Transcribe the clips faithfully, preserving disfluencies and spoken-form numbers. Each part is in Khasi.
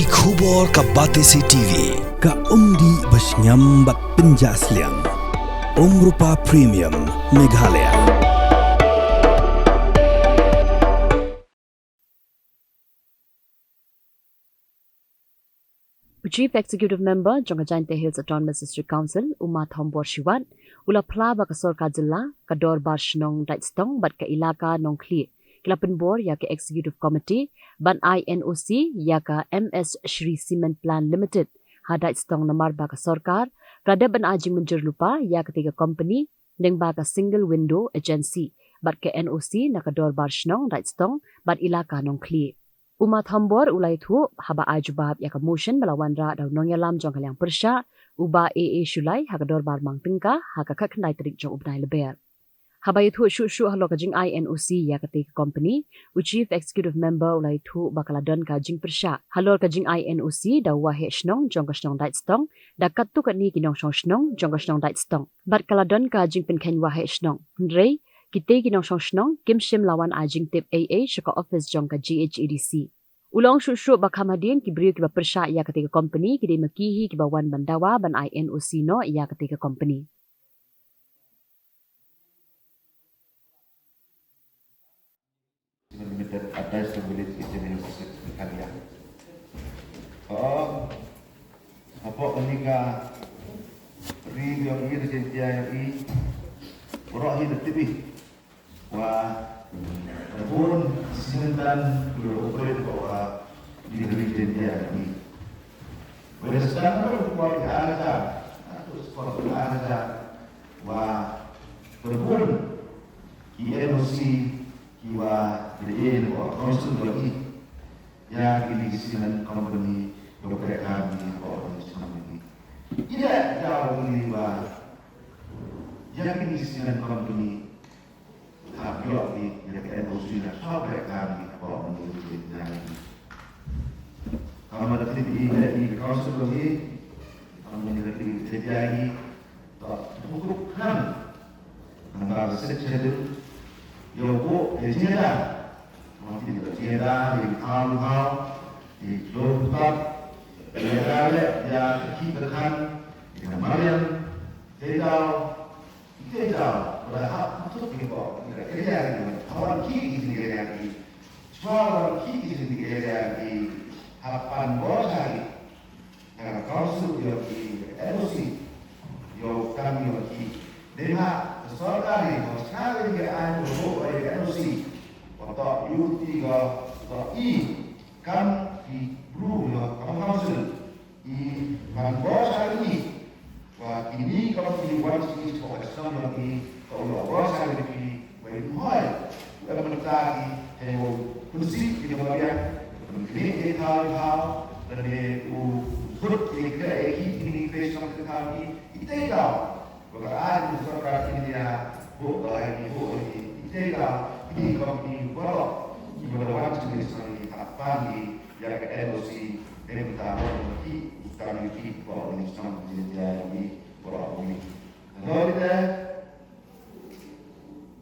Ki khubor ka Batesi T V, ka umdih ba shngiam bad pynjah sliang. Umrupa Premium, Meghalaya. U Chief Executive Member jong ka Jaintia Hills Autonomous District Council, u Ma Thombor Shiwat, u la phla ba ka sorkar jylla, ka dorbar shnong Daitstong bad ka ilaka Nongkhlieh ki la pynbor ïa ka Executive Committee ban ai N O C ïa ka M S Shree Cement Plant Limited ha Daitstong, namar ba ka sorkar ka la dep ban ai jingmynjur lypa ïa katei ka company lyngba ka Single Window Agency bad ka N O C na ka dorbar shnong Daitstong bad ilaka Nongkhlieh. U Ma Thombor u la ïathuh haba ai jubab ïa ka motion ba la wanrah da u nongïalam jong ka liang pyrshah, u Bah A A Shullai, ha ka dorbar mang tyngka ha ka khatkhyndai tarik jong u bnai Lber. Haba ïathuh shuh shuh halor ka jingai N O C ïa katei ka company, u Chief Executive Member u la ïathuh ba ka la don ka jingpyrshah halor ka jingai N O C da u Waheh Shnong jong ka shnong Daitstong da katto katne ki nongshong shnong jong ka shnong Daitstong, bad ka la don ka jingpynkheiñ Waheh Shnong. Hynrei kitei ki nongshong shnong kim shym la wan ai jingtip ei ei sha ka office jong ka G H A D C. U la ong shuh shuh ba kham hadien ki briew kiba pyrshah ïa katei ka company ki dei ma ki hi kiba wan ban dawa ban ai N O C noh ïa katei ka company. Limited, Advice to Village Engineering Office, Meghalaya. Oh, hapoh kane ka ri ïa i, Jaiñtia ïa i, baroh hi da tip i wa bun ki cement plant ki operate hapoh ka ri Jaiñtia ïa i. Wei da sdang ruh hapoh ki ar hajar, hapoh ki ar hajar, wa bun ki N O C ki wa da ïeh na ka council ba i ïa kine ki cement company, da ka trei ka ni ka organization company. Ïa ïa kine wa ïa kine ki cement company ha ïoh ki ïa ka N O C na ka trei ka ni ka organization company. Ka ma da tip i ne i ka council ba i, ka ma da tip i te ïa i to hukum kan. Nang ba sek schedule. Yo ko e jeda. Mati da jeda, e thaw thaw, e klor tap, e jeda le, ya ki ka kan, e mariang, te daw, te daw, ba hap tu ki ko, e jeda, awan ki ki jeda ki, chwa awan ki ki jeda ki, hapan bor sari. Ka council ïa ki N O C ïa kam ïa ki. Dei ma ka sorkar ïa ka sorkar ïa ka N O C ïa ka N O C. Wa to ïa ki ka to i kam ki bru ïa ka council i kan bor sha i. Wa kini ka ki wan shi ko ka sam ïa ki to ïa bor sha i. Wei hoi, u em mynta ki, hei u, kun si ki ma biang, kun kini ki thaw thaw, lane u zut ki kre ki kini kre shong ki thaw ki, i te thaw. Wa ka ai u sorkar India, bu ka ai ni bu ni, i te thaw, kini company baroh, ki ba da wan shi ni shong ni, ha pan ni, ïa ka N O C, em ta ki, u kam ni ki, ba ni shong ni, ïa ni, baroh ni. Hello there.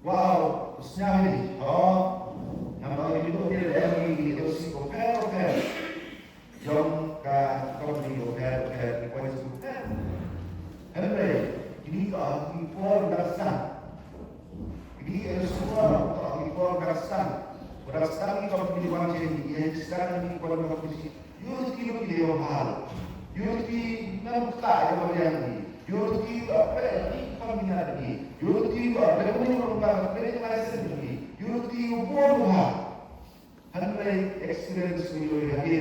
Wow, sñiaw hi. Oh, namar ïa kito ki leh ïa ki L C ko pher ko pher. Jong ka company ko pher ko pher, ki poi ko pher. Hynrei kini ka ki por da sdang. Kini L C por ka ki por da sdang. Por da sdang ki company wan chen ki, ki sdang ki por da company. Ïoh ki lut ki ïoh bha. Ïoh ki nam kata ïoh bha ïa ki. Ïoh ki ba pre ki pang ïa ki. Ïoh ki ba pre ki pang ïa ki. Ïoh ki ïoh bha. Hynrei experience ni ïoh ïa ki.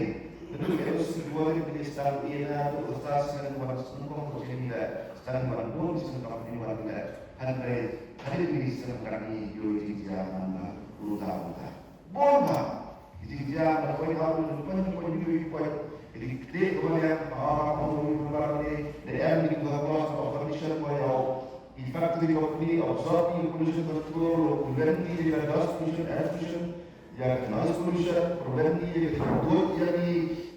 Hynrei ki ïoh si ïoh ki stan ïa na tu stan stan wan stan kong ko chen ïa stan wan bun stan kong ni wan ïa. Hynrei hynrei ni stan kong ni ïoh ïa ki ïa man ba uta uta. Bun bha. Ki jingjia ba poi ha u poi poi poi poi. Ki dei ki dei ki ba ïa ba ha ba poi poi poi poi. Dei em ni ki ba ha ba sa ba mission poi ha u. Ki factory company absorb ki pollution control, prevent ki ïa ka dust pollution, air pollution, ïa ka noise pollution, prevent ki ïa ka dud ïa ki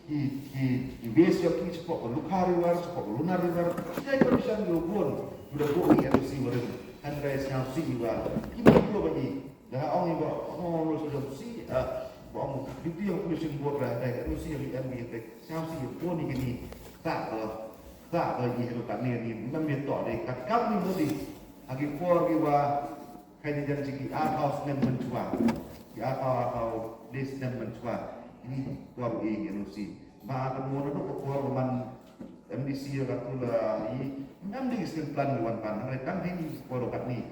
ki ki ki waste ïa ki shapoh ka Lukha River, shapoh ka Luna River. Ïa ki pollution ïa u bun. Ïa u bun ïa u si waring. Hynrei sñiaw si ïa u. Ki ba ïa u ba ïa. Nga ong ïa ba, ong ong ong ong si, ah, Ba ong, duty ïa u Population Board ba, eh, N O C ïa u M B, eh, sngewsih ïa u ni kini. Ta, eh, ta, eh, i helu kat ni ni, nam ïa to de, kat kam ni modi. Ha ki por ki wa, kai ni jan jiki, ar haw snem mynshuwa. Ki ar haw, ar haw, de snem mynshuwa. Ini por i N O C. Ba ka mo na duk por man M D C ïa ka tu la i, nam de snem plan wan pan, hynrei tang hi ni por kat ni.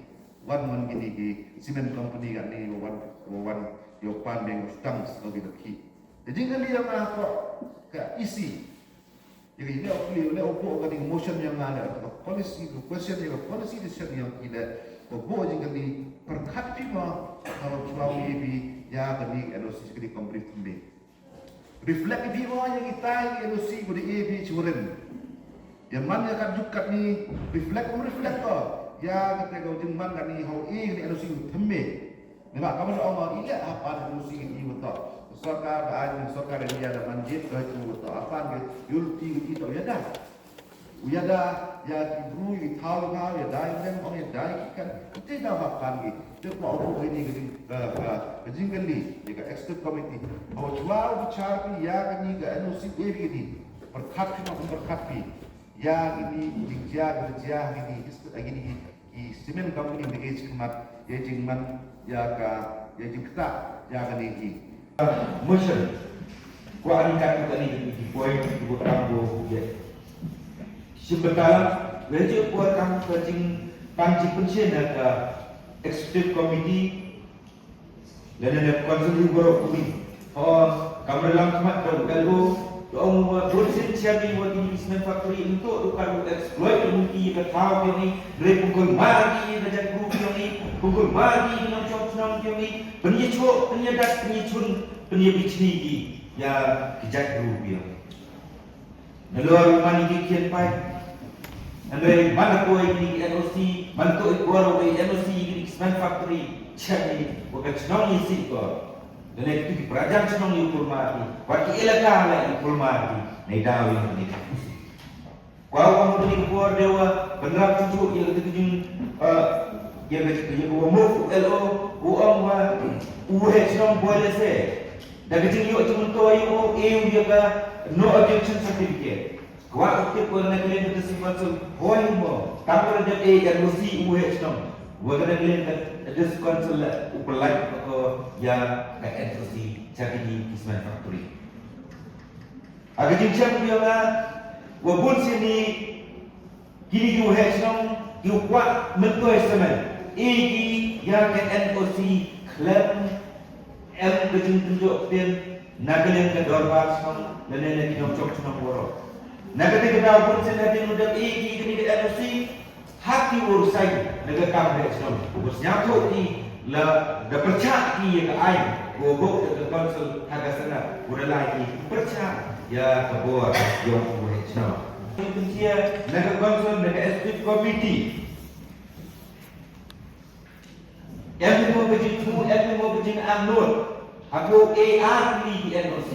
Wan wan kini ki cement company kat ni, wan, wan, ïa pan beng stang, snow ki ki. Jadi kali ïa nga ko, ka isi. Ïa ka ine ok li, ine ok ka ding motion ïa nga le, ka policy, ka question ïa ka policy decision ïa ki le, ka bo jingkali, pyrkhat phi ma, ka chwa A B, ïa kani N O C kani complete ni. Reflect phi ma ïa kita ïa N O C ko de A B churen. Ïa man ïa ka juk kat ni, reflect, um reflect ko. Ïa kata ka jingman kat ni, hau A kani N O C u thymme. Neba, ka ban ong, i leh hapan N O C i wa to. Sorkar, ai, sorkar India da man jit ka tu wa to. Hapan ke, yul ti i to ïada. U ïada, ïa ki bru, i thaw, thaw, ïada, i leng, ong, ïada, i kan. Te da hapan ke. Te kwa u ini ke jing, ka, ka, ka jingkali, ïa ka executive committee. Hau chwa u bichar ki, ïa kani ka N O C A kini. Pyrkhat ki ma, pyrkhat ki. Ïa kini, jingjia, jingjia, kini, kini, ki cement company ba ki khmat, ïa jingman, ïa ka, ïa jingktah, ïa kane ki. Motion. Kwah ani kat tu kane ki point tu kam bo ïa. Sim betalam, wei ju kwah kam ka jingpang jingpynshai na ka executive committee, lane na council hi baroh kawei. Hooid, kam re lang khmat da u L O, da ong u wa bun sien chairman wa kini ki cement factory, ym toh da u kat u exploit ïa ki ïa ka thaw ki ïong i, re pynkulmar ki ïa ka jaitbru ki ïong i, pynkulmar ki ïa ki nongshong shnong ki ïong i, pynïachoh, pynïadat, pynïachun, pynïabichni ki ïa ki jaitbru ki ïong i. Nalor man ki khian paid. Hynrei man la poi kini ki N O C, man toh i bor wa i N O C kini ki cement factory, chem ni wa ka chnong i si ko. Lane ki prajan chnong i kulmar ki, wat ki elaka la i kulmar ki, nei daw i ni. Kwa wa kini ki bor de wa, pynrap chuchu, ïa kata ki jing, eh, ïa kata ki jing wa move u L O, u ong wa, u heh chnong boi lehse. Da ka jingïoh jingmyntoi ïa u, e u ïa ka no objection certificate. Kwah u tip ko na ka liang ka District Council, hooid mo, tang ko da dep e N O C u heh shnong. Wa ka na ka liang ka District Council la u pynlait ko ïa ka N O C cha kini ki cement factory. Ha ka jingchem ka ïa nga, wa bun sien ni, kini ki u heh shnong, ki u kwah myntoi cement. E ki ïa ka N O C khlem em ka jingtynjuh ktien na ka liang ka dorbar shnong lane na ki nongchong shnong waroh. Na kata ka daw bun sien hadien u dep e ki kini ka N O C ha ki u resign na ka kam heh shnong. U sngewthuh ki la da pyrchah ki ïa ka aiñ, u buh ïa ka council ha ka Senate, u da lai ki pyrchah ïa ka bor ïong u heh shnong. Pynthia na ka council na ka executive committee. Em hi mo ka jingthmu, em hi mo ka jingangnud. Ha ko e ar tylli ki N O C.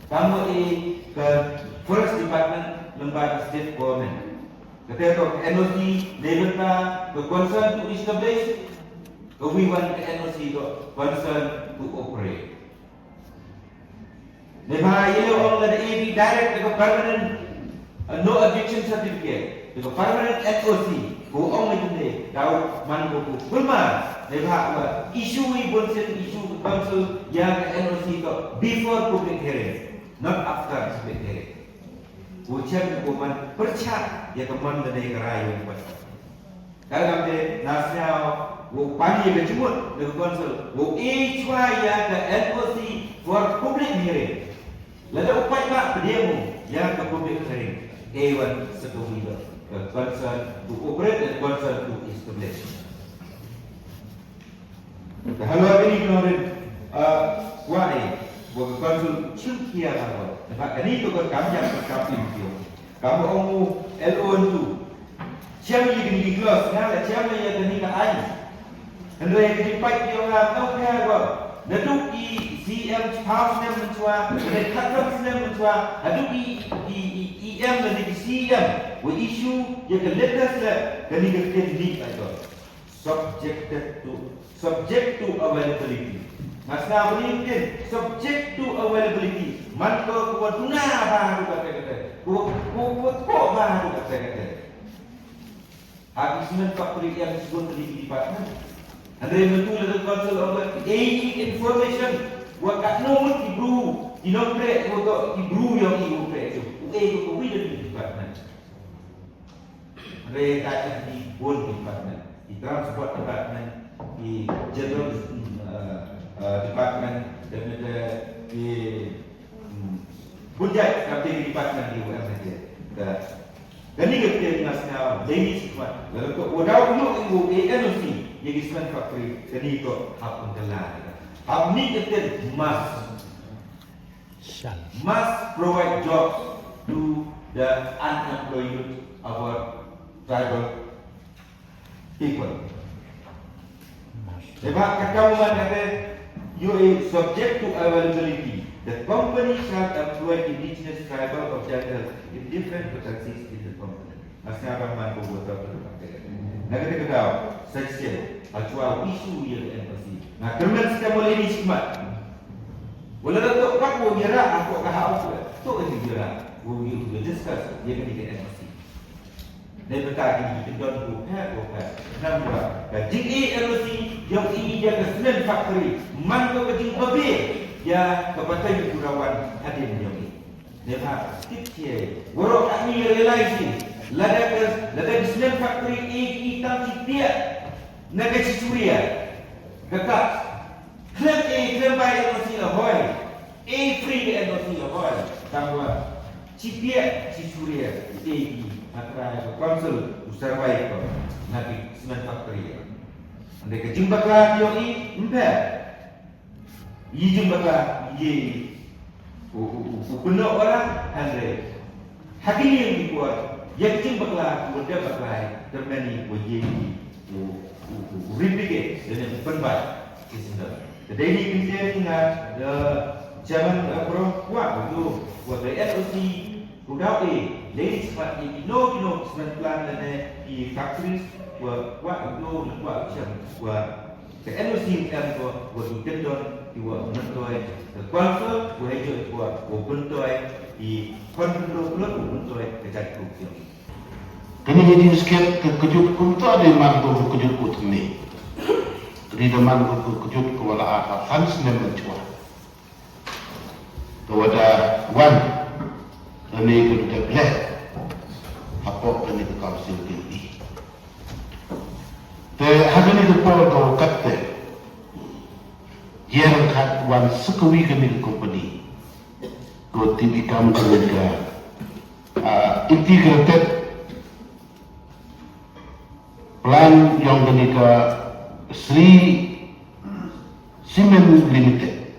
Ka mo e ka Forest Department lyngba ka State Government. Kata ka N O C neibynta ka consent to establish, ka wi wan ka N O C ka consent to operate. Neibhah ïa leh ong lada e ki direct da ka permanent, uh, no objection certificate, da ka permanent N O C, ko ong leh jong ne, daw man ko ko kulmar, neibhah wa issue i bun sien issue ka council ïa ka N O C to before public hearing, not after public hearing. Ko chem ko man pyrchah ïa ka man lane ka rai ïa ka Ka dang te na sñiaw, wow pan ïa ka jingmut na ka council, wow e chwa ïa ka N O C for public hearing. Lada u paidbah pdiang ïa ka public hearing, e wan sa ka wi ka council to operate and council to establish. Te halor kini ki nongrim, ah, kwah eh, wa ka council chim khia ha ko. Te ba kani to ka kam ïa ka kam pin pio. Kam ong u L O tu. Chiam ïa kini ki clause, nga la chiam ïa kini ka aiñ. Hynrei kini pait pio nga tau khia ko. Naduh i C M chiphaw snem mynshuwa, naduh khatsan snem mynshuwa, naduh i, i, i, E M naduh i C M, wa issue ïa ka latest la kani ka ktien ni ka to. Subjected to, subject to availability. Nga sngew ba ïa kane, subject to availability. Man ko ka wa duna bha ruh kata kata. Ko ko ko ko bha ruh kata kata. Ha ki cement factory ïa ki sbun ki department. Hynrei mynta lada council of the information wa katno ngut ki bru, ki nongtrei, wa ki bru ïong i u trei u. U e ko ko wi da ki department. Hynrei ka dei ki bun department, ki transport department, ki general, uh, uh, department, depende ki, hmm, budget ka dei department di U M H. Ka Kane ka ktien nga sngew dei ni shuwa, lada ka wa dau ïoh i u A N O C ïa ki cement factory, kane ka hap pynkylla. Hap ni ka ktien must. Shall. Must provide jobs to the unemployed youth of our tribal people. Sebab kata u man kata, you are subject to availability. The company shall employ indigenous tribal or gender in different vacancies in the company. Masa ban man ko buat apa tu pakai. Na kata kata, section, achua isu yang embassy. Na kermen sekarang boleh ni sikmat. Wala da tok pat wo nyerah aku ka hau tu. Tok ni nyerah. Wo you discuss, dia kena ke embassy. Dei bynta ki kyndon ku pher ku pher. Namar ka jing i N O C ïong i ïa ka cement factory, man ko ka jingbabe ïa ka pateng u rawan hadien ïong i. Dei ba tip cie, waroh ka ni realize i, lada ka, lada ka cement factory i, i tang ci piak na ka ci suria. Ka ka khlem i, khlem bai N O C la hoi. E free ka N O C la hoi. Tang wa ci piak ci suria, i ki hatra ka council u survey ko na ki cement factory. Ande ka jingbakla ki ïong i, mbe i jingbakla i, u, u, u, u kynnoh orang, ande ha ki liang ki por ïa ka jingbakla u da bakla, termeni u ye u, u, u, u ripike, dan u pynbat ki sendal. Ka dei ni kyntien nga, da chairman, da pro, kwah u, wa da N O C, u dau e, lei spat i kino kino cement plant lane i factories, wa kwah u, wa kwah u chem, wa ka N O C em ko, wa i kyndon, i wa myntoi ka council, wa hei jot wa, wa myntoi i khon pynroi, wa myntoi ka jait kuk. Kane ka jingskhem ka kjut kumta dei man ko ka kjut kut ne. Kane da man ko ka kjut ko wala a ka san snem mynchwa. Ka wada wan kane ka da bleh. Hapoh kane ka council ka ni. Te ha kane ka por ka wakat te. Yer kat wan sakawi kane ka company. Ko tip i kam kane ka, ah, integrated plan ïong kane ka Shree Cement Limited.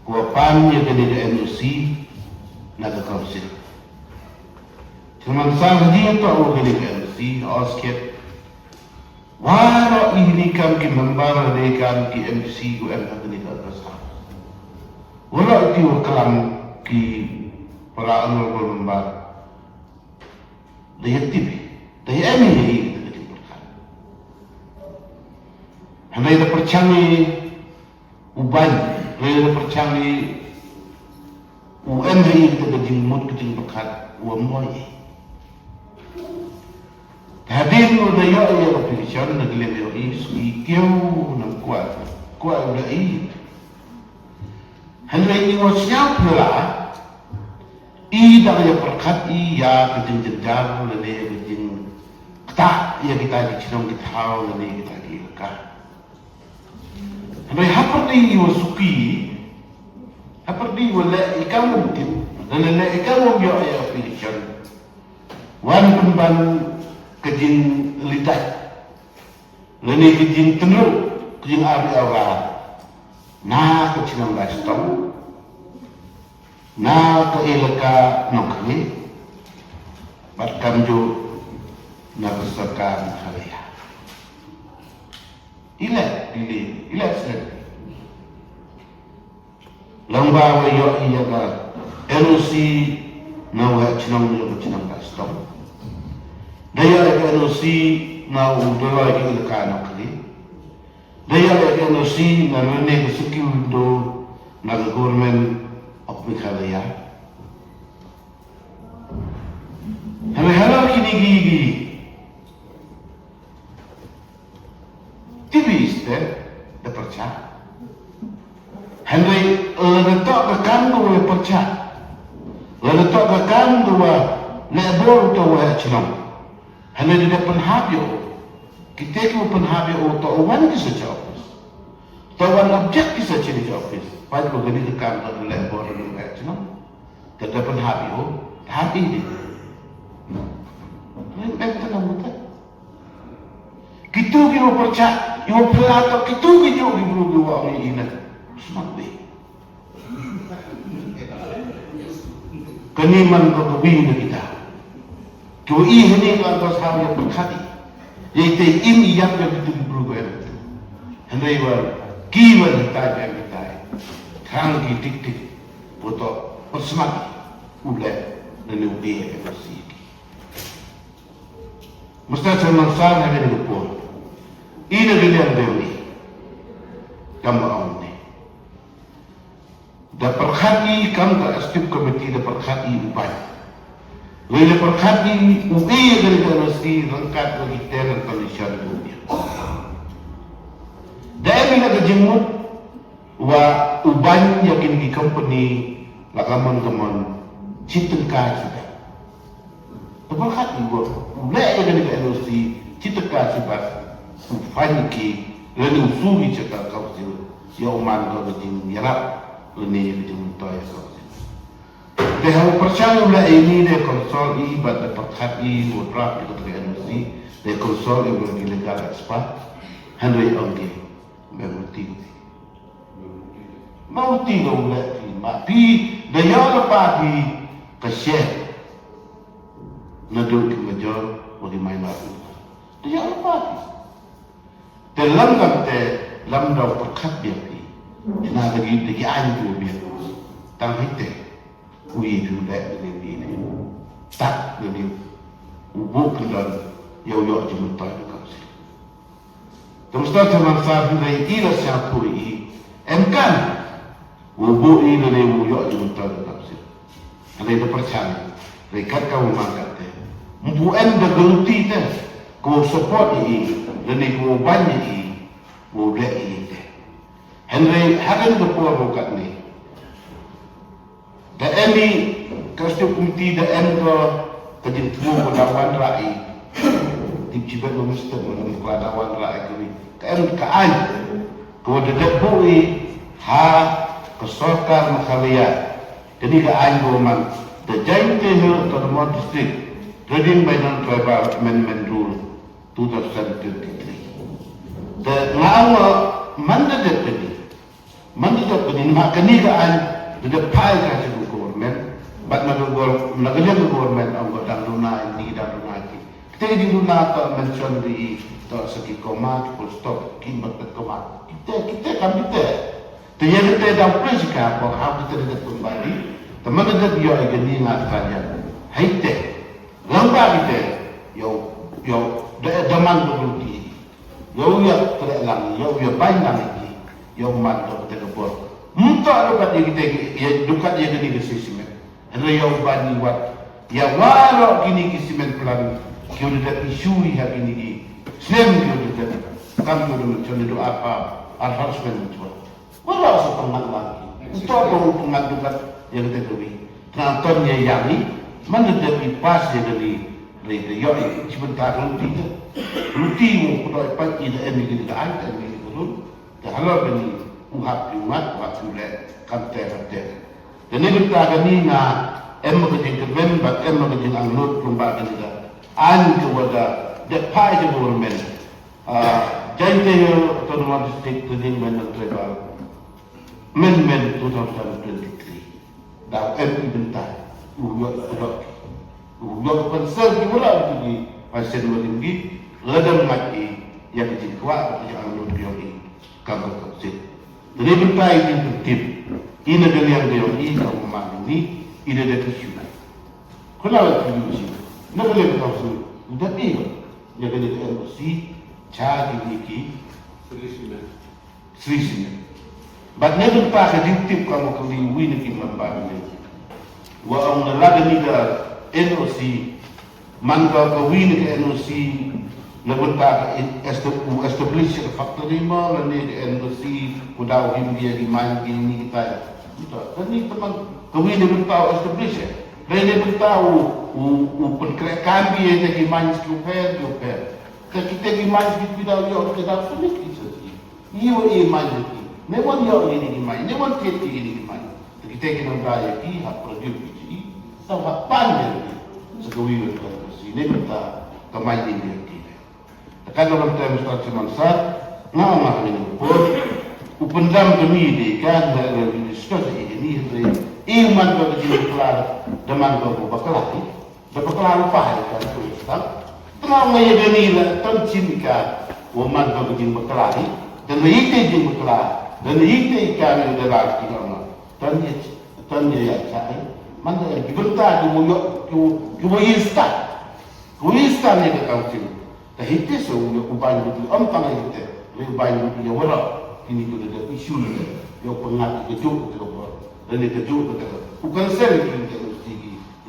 Ko pan ïa kane ka N O C na ka council. Te man sa ka jingtoh ïa kane ka N O C, o skep. Waroh i ni kam ki member, ni kam ki M C ko em ha kane ka August House. Waroh i ti wa klam ki para honorable member. Da ïa tip, da ïa em ïa i da ka jingpyrkhat. Hynrei da pyrchang i u baiñ, hynrei da pyrchang i u em ha i da ka jingmut ka jingpyrkhat u em boi i. Hadien u da ïoh ïa application na ka liang ïoh i shu i kiew nam kwah, kwah u da i. Hynrei i wa sñiaw phylla i dang ïa pyrkhat i ïa ka jingjynjar lane ka jingktah ïa kita ki chnong ki thaw lane kita ki elaka. Hynrei hapyrdi i wa suki, hapyrdi i wa leh i kam um tip, lane leh i kam um ïoh ïa application. Wan pynban ka jinglidait lane ka jingtynruh, ka jingarliaw rar na ka chnong Laitstong, na ka elaka Nongkhlieh, bad kamjooh na ka sorkar Meghalaya. I leh, i leh, i leh shen. Lyngba wa ïoh i ïa ka N O C na u heh chnong, na u heh chnong Laitstong. Da ïoh i ka N O C na u Dolloi ka elaka Nongkhlieh. Da ïa leh ka N O C na lane ka second window na ka Government of Meghalaya. Hynrei halor kine ki, ki T V state da pyrshah. Hynrei lada toh ka kam kaba pyrshah, lada toh ka kam kaba leh bor uta u waheh chnong, hynrei da pynhap ïa u, kite kiba pynhap ïa u toh u wan ki sa cha office, toh u wan object ki sa cha office. Pat ba kane ka kam ka leh bor u waheh chnong, te da pynhap ïa u, hap ïa u. Hynrei em te na uta. Kitu kiba pyrshah, kiba pyrshah toh kitu kijuh ki briew kiba ong ïa i na smat bha. Kane man ka kawi na kita. Kiba i hynne ka, ka sah ïa pyrkhat i. Ïa ite im ïap ïa kitu ki briew kiba em. Hynrei ba ki wan hitai ba em hitai, thrang ki tik tik, ba toh pynsmat u leh lane u ïeh ïa ka si ki. Mister Chairman Sir, ha kane ka por, i na ka liang jong i, kam ong ne, da pyrkhat i kam ka executive committee, da pyrkhat i u Baiñ. Lei da pyrkhat i u e ka N O C ryngkat bad ki terms and condition u e. Da em i na ka jingmut wa u Baiñ ïa kine ki company la ka mon ka mon, shi tyngka shi bas. Te pyrkhat i wa u leh ïa kane ka N O C shi tyngka shi bas, u fine ki lane u shu ki sha ka council, ïa u man ka jingïarap lane ïa ka jingmyntoi ïa ka council. Te haba pyrshang u leh ïa ine, da consult i bad da pyrkhat i, u draft ïa kata ka N O C, da consult i bad ki legal expert, hynrei ong ki, me ruti. Mawti ka u leh phi, ma phi da ïoh lypa phi ka share naduh ki major wa ki minor. Da ïoh lypa phi. Te lym kam te lym da u pyrkhat biang phi. Ina da ki, da ki aiñ ki biang. Tang hi te u ïa phi u leh da ne u ïa ne. Tak da ne u buh kyndon ïa u ïoh jingmyntoi da ka council. Te Mister Chairman Sir, hynrei i la sngewthuh i em kan u buh i lane u ïoh jingmyntoi da ka council. Hynrei da pyrshang, hynrei kat ka u man kat te, mpu em da guarantee te, ko support i lane ko ban i, ko leh i te. Hynrei ha kane ka por ruh katne, da em i ka executive committee, da em ka, ka jingthmu ko da wanrah i. Tip jibet ba Mister Minister ko da wanrah i kawei. Ka em ka aiñ ko da dep buh i ha ka sorkar Meghalaya. Kane ka aiñ ko man The Jaintia Hills Autonomous District Trading by Non-Tribal Amendment Rule two thousand twenty-three. Te nga ong man da dep kane, man da dep kane, ma kane ka aiñ da dep phai ka sha ka government, bad na ka gov-, na ka liang ka government ong ka dang duna ine, dang duna ki. Kata ka jingduna ka mention ri i, to sa ki comma, ki full stop, ki mutkat comma. Kita, kita kam kita. Te ïa kata dang pynshai ka por ha kata da dep pynbeit. Te man da dep ïoh ïa kane nga trai ïa. Hai te. Lem bad kita, ïoh, ïoh, da, da man da ruti. Ïoh ïa kata lang, ïoh ïa ban lang ïa ki. Ïoh man da kata ka por. Mynta da kat ïa kita, ïa da kat ïa kane ka session. Hynrei ïa u ban i wat ïa waroh kine ki cement plant, ki u da dep issue ha kine ki snem, ki u da dep, kam ki u da mention da arphew, arphew snem mention. Waroh sa pyngat lang ki. Uto ba u pyngat dukat ïa kata kawi. Tang ton ïa ïa ni, man da dep i pass ïa kane, hynrei da ïoh i, shi bynta ruti te. Ruti u pyndoh i pat i da em i kine ka aiñ, da em i kine ka rule. Te halor kane u hap ki u ngat, u hap ki u leh, kam ter, kam ter. Te na bynta kane nga em ka jingkyrmen bad em ka jingangnud lyngba kane ka aiñ kaba da dep phai sha government. Ah, Jaintia Hills Autonomous District Trading by Non-Tribal Amendment two thousand twenty-three. Da em i bynta u ïoh ka dok, u ïoh ka pensel ki wala u ki, pa sen wa lim ki, lada ngat i ïa ka jingkwah ka jingangnud ki ïoh i. Kam ka council. Te na bynta i jingpyntip, i na ka liang ka ïoh i ka u man ni, i da dep issue na. Khublei ïa u C E O. Na ka liang ka council, u dep i ba ïa ka liang ka M O C, cha ki ni ki. Solution. Sri sini. Bad ne bynta ka jingtip ka mo ka li wi na ki lamba ni. Wa ong na lada ni da N O C man ka ka wi na ka N O C na bynta ka in- esta- u establish ka factory mo la ne ka N O C ku daw him dia di man ki ni kita ya. Kita ka ni teman ka wi na bynta u establish ya. Dei na bynta u u u pynkreh kam bi ya ki man ki u pher ki u pher. Ka kita ki man ki kita u ya kita pun ni ki Ïa u i mai ïa ki. Ne wan ïoh ïa ki mai. Ne wan tied ïa ki mai. Te kita ki nang da ïa ki ha produce ki ji. Tau ha pan ïa ki. Sa ka wi wan ka si ne mynta ka mai ïa ki. Te ka dalam term structure mansar nga nga ni por. U pyndam ka mi de ka na re discuss ïa ki ni re. I man ka ki klar da man ka bakla ki. Da bakla ruh pa hai kan tu stang. Tengah ngai ya dani la tan chin ka. Wa man ba jing bakla ni. Dan ri te jing bakla. Dan ri te ka ni da ra ki ma. Tan ya tan ya ya cha ai. Man da ki benta ki mo yo ki mo yi sta. Ki mo yi sta ni da kan chin. Da hite so yo ku ban bu am tang hite. Ri ban bu ya wara. Kini ku da issue ni. Yo pengat ke juk ke ko. Dan ni ke juk ke. Ku kan sen ki ke.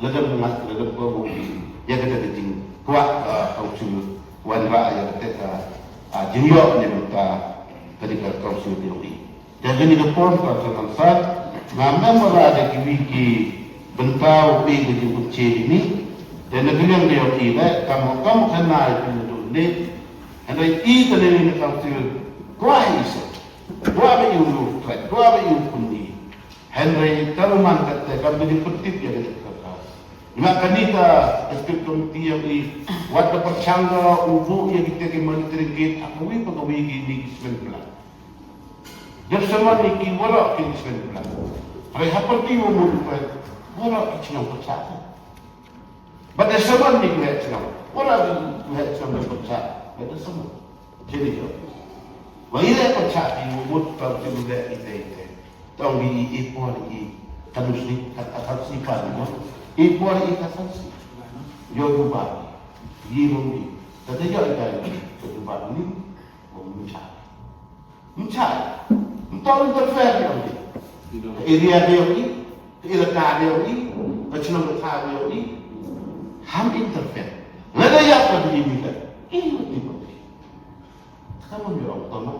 Lada mynta lada ko mo ïa kata ka jingkwah ka council wanrah ïa kata ka jingïoh ne mynta ka dei ka council ka ïohi. Te kane ka pom ka ka mansar nga mem wala da kiwi ki bynta u pei ka jingpynche ini. Te na ka liang ka ïohi le kam kam ka nai pyndu le. Hynrei i ka dei na council kwah i sa kwah ba i u kwah ba i u pynni. Hynrei ka ruh man katte kam dei pyntip ïa kane ka. Nga kane ka executive committee ïa ki wat da pyrshang ka u buh ïa kita ki monitoring gate ha kawei pa kawei ki ni ki cement plant. Dep seman ïa ki waroh ki cement plant. Hynrei ha pyrdi u mut pa waroh ki chnong pyrshah. Bad da seman ïa ki chnong. Waroh ki chnong pyrshah. Bad da seman. Jadi yo. Wa ila ko cha ki mut tau ki mut ite ite. Tau di i por i kanus ni kat asal si pa ni mo. I por i kasal si. Yo du ba. Yi mo ni. Tata yo i kai ko du ba ni. Mo mu cha. Mu cha. Mu tau interfere yo ni. Area yo ni. Ka elaka de ïa u i, ka chnong ka thaw de ïa u i, ham interfere. Lada ïa ka dei ni ka, i ni ka. Ka mon ïa ong tama.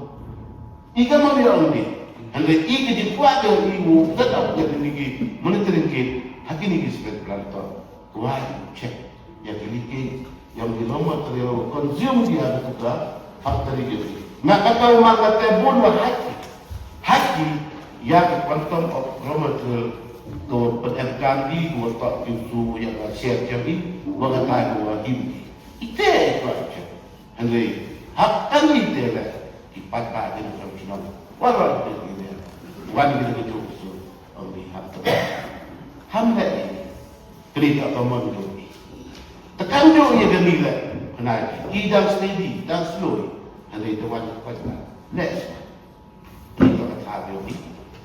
I ka mon ïa ong ni. Hynrei i ka jingkwah de ïa u i, u set up ïa ka ni ki monitoring gate, ha ki ni ki spec plan to. Kwah i check ïa ki ni ki Ïa ki raw material consume ïa ka factory ki. Na kata u man kata bun wa haki. Haki ïa ka quantum of raw material ko pyndonkam ki ko to ki su ïa ka share ki wa kata ko wa him. Ite ko action. Hynrei hak kan ite la ki pat ba ki raw shnong. Wa raw ki ne. Wan ki ki su on behalf of. Ham la Kane ka ka mon jong i. Te kan jong i ka ni le. Kane i dang steady, dang slow. Hynrei te wan ka kwai na. Next. Ni ka ka tha jong i.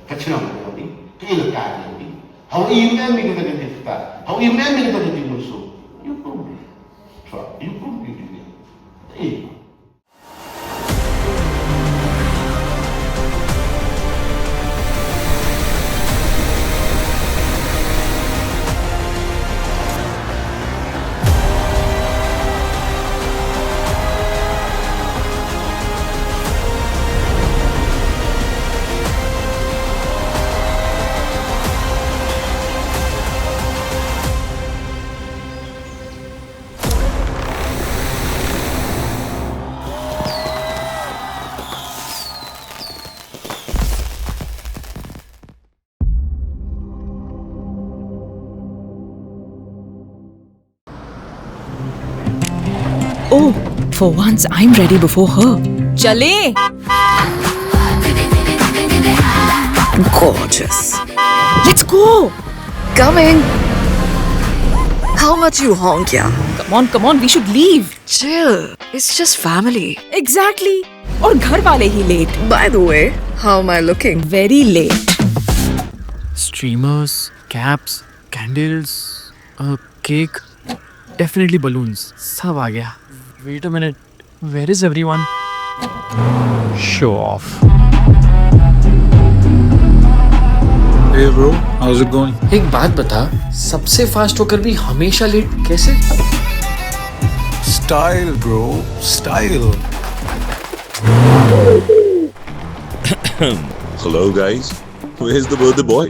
Ka chnong jong i. Ka i la ka jong i. How i men ni ka ka ni ta. How i men ni ka ka ni musu. You prove me. Try. You prove me to me. Hey. Oh, for once I'm ready before her. Chale! Gorgeous. Let's go! Coming! How much you honk, yeah? Come on, come on, we should leave. Chill. It's just family. Exactly. और घर वाले ही late. By the way, how am I looking? Very late. Streamers, caps, candles, a cake, definitely balloons. सब आ गया. Wait a minute. Where is everyone? Show off. Hey bro, how's it going? एक बात बता, सबसे फास्ट होकर भी हमेशा लेट कैसे? Style, bro, style. Hello, guys. Where's the birthday boy?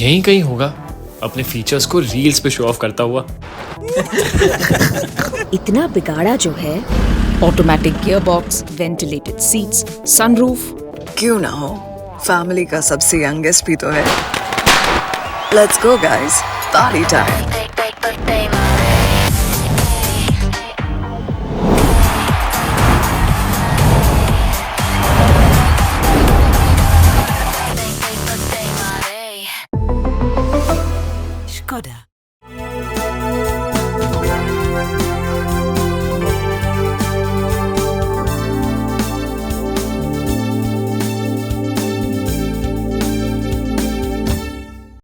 यहीं कहीं होगा, अपने फीचर्स को रील्स पे शो ऑफ करता हुआ। इतना बिगाड़ा जो है। Automatic gearbox, ventilated seats, sunroof। क्यों ना हो, फैमिली का सबसे यंगेस्ट भी तो है। Let's go guys, party time. Skoda.